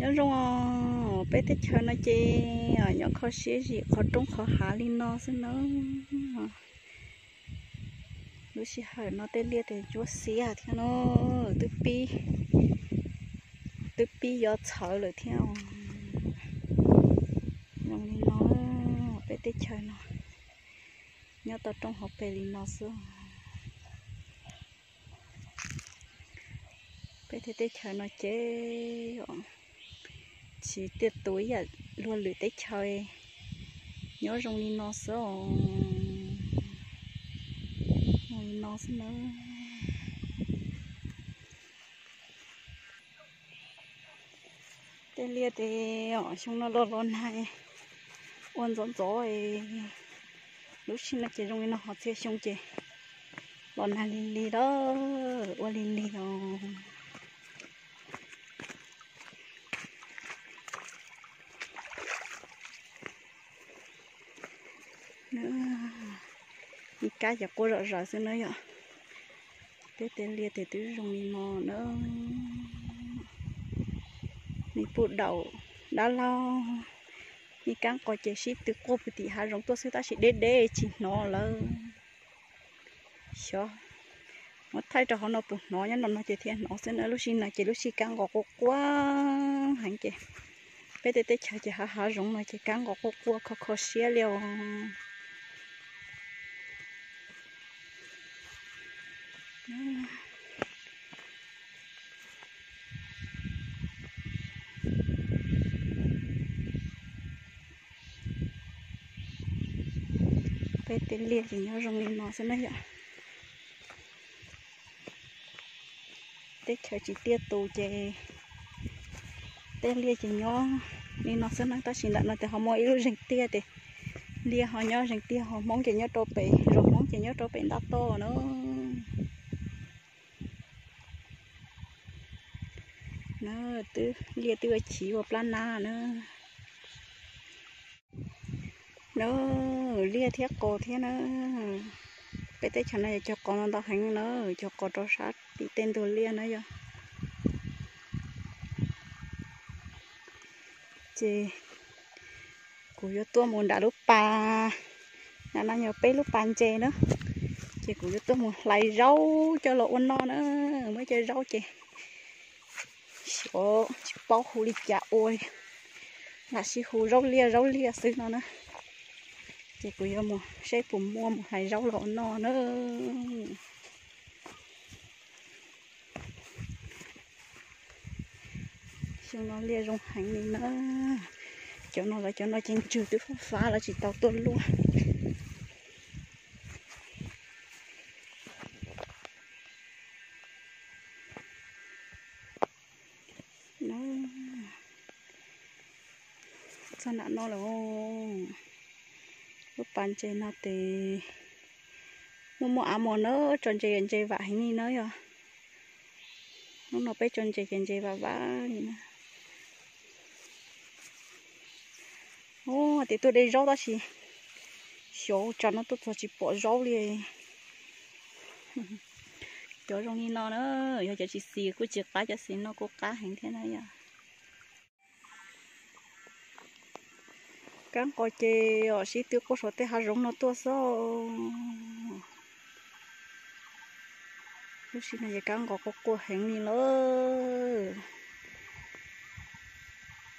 Nyob zoo os, peb teb chaws no ces nyob kho siab zim qhov roob qhov hav li no xwb na. Lub sij hawm no tej liaj tes ntsuab xiab thiab no, twb pib, twb pib yuav txhawv lawm thiab os. Zoo li no, peb teb chaws no nyob tau roob hauv pes li no xwb. Peb tej teb chaws no ces tsis tiaj tus ib yam luag lwm teb chaws, nyob zoo li no xwb os. Zoo li no xwb na. Tej liaj tes xyoo no los los nag ua ntxov ntxov, lub sij no ces zoo li no, ho txhia xyoo ces los nag lig lig lawm, ua lig lig os. Ib kab ces quaj zom zaws xwb na yom. Peb tej liaj tes twb zoo li no na. Me puj daum dab laug, me kab nqos ces sib tw quaj puag tim hav zoov tuaj xwb tab sis deb deb tsis hnov lawm. Xyov muab thaij rau hauv no puas hnov, nyob no no ces thiaj hnov xwb na. Lub sij no ces lub sij kab nqos quaj quaj heev ces peb tej teb chaws ces hav hav zoov no ces kab nqos quaj quaj kho kho siab li os. Peb tej liaj ces nyob zoo li no xwb na yom. Teb chaws tsis tiaj tus ces tej liaj ces nyob li no xwb na, tab sis ntawm no ces ho muaj ib lub zeeg tiaj ces liaj ho nyob zeeg tiaj, ho Hmoob ces nyob rau pem, zos Hmoob ces nyob rau pem ntab toj na. Na, twb liaj twb ua chiv ua plab nab na. Na, liaj thiab qos thiab na. Peb teb chaws no yog cog qos ntau ntau heev na, cog qos rau sab tim tej ntug liaj na yog. Ces kuv yuav tuaj mus nram lub pas, nram no yog peb lub pas ntses na. Ces kuv yuav tuaj mus hlais zaub coj los ua noj na. Muaj cov zaub ces xyov tsis paub hu li cas ua li, lam sib hu zaub liaj zaub liaj xwb no na. Ces kuv yuav mus saib puas muaj, mus hlais zaub los ua noj na. Xyoo no liaj zoo heev li na. Cov no lawv cov no ces ntswg twb fab fab lawv tsis tau tuaj luaj. Txog nram no lawm, lub pas ntses no ces muaj muaj av mos na, tso ntses ntses vam heev li na yog. Hnub no peb tso ntses ces ntses vam vam li na. Ub, tias tuaj de zaub tab sis xyov tsam no tuaj txog tsis pom zaub li. Cov zoo li no na, yog cov tsis xis kuj tsis qab, cov xis no kuj qab heev thiab na yom. Kab nqos ces os sib tw quaj saum tej hav zoov no tuaj xwb. Lub sij no ces kab nqos quaj quaj heev li lawm.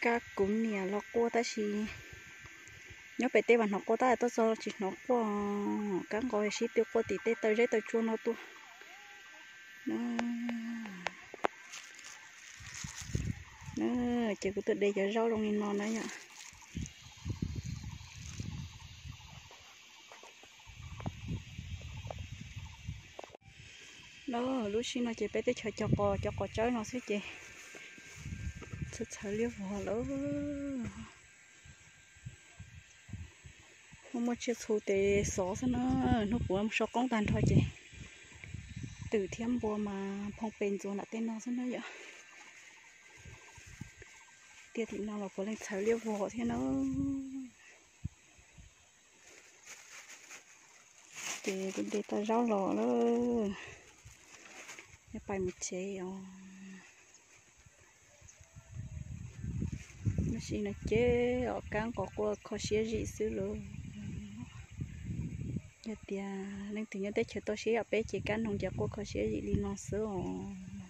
Kab kuv niam los quaj tab sis nyob pem teb mas hnov quaj tab sis tuaj txog tsis hnov quaj. Kab nqos sib tw quaj tim tej taw zeb taw tsua no tuaj. Ces kuv tuaj de cov zaub zoo li no na yom. Lub sij no ces peb teb chaws cov qos, cov qos tsawb no xwb ces txhawv txhawv liab vog lawm. Muaj muaj tsiaj txhu tes xov xwb na, hnub puav so qoob tag nrho ces twm thiab npua mas phoo pes ntxuav nram tej no xwb na yom. Tiaj tim no los puav leej txhawv liab vog thiab na. Ces kuv de tau zaub los lawm, pais mus tsev os. Sim no ces os kab nqos quaj kho siab zim xwb lauj. Yog tias leej twg nyob teb chaws toj siab yam peb ces kab noog ces quaj kho siab zim li no xwb os.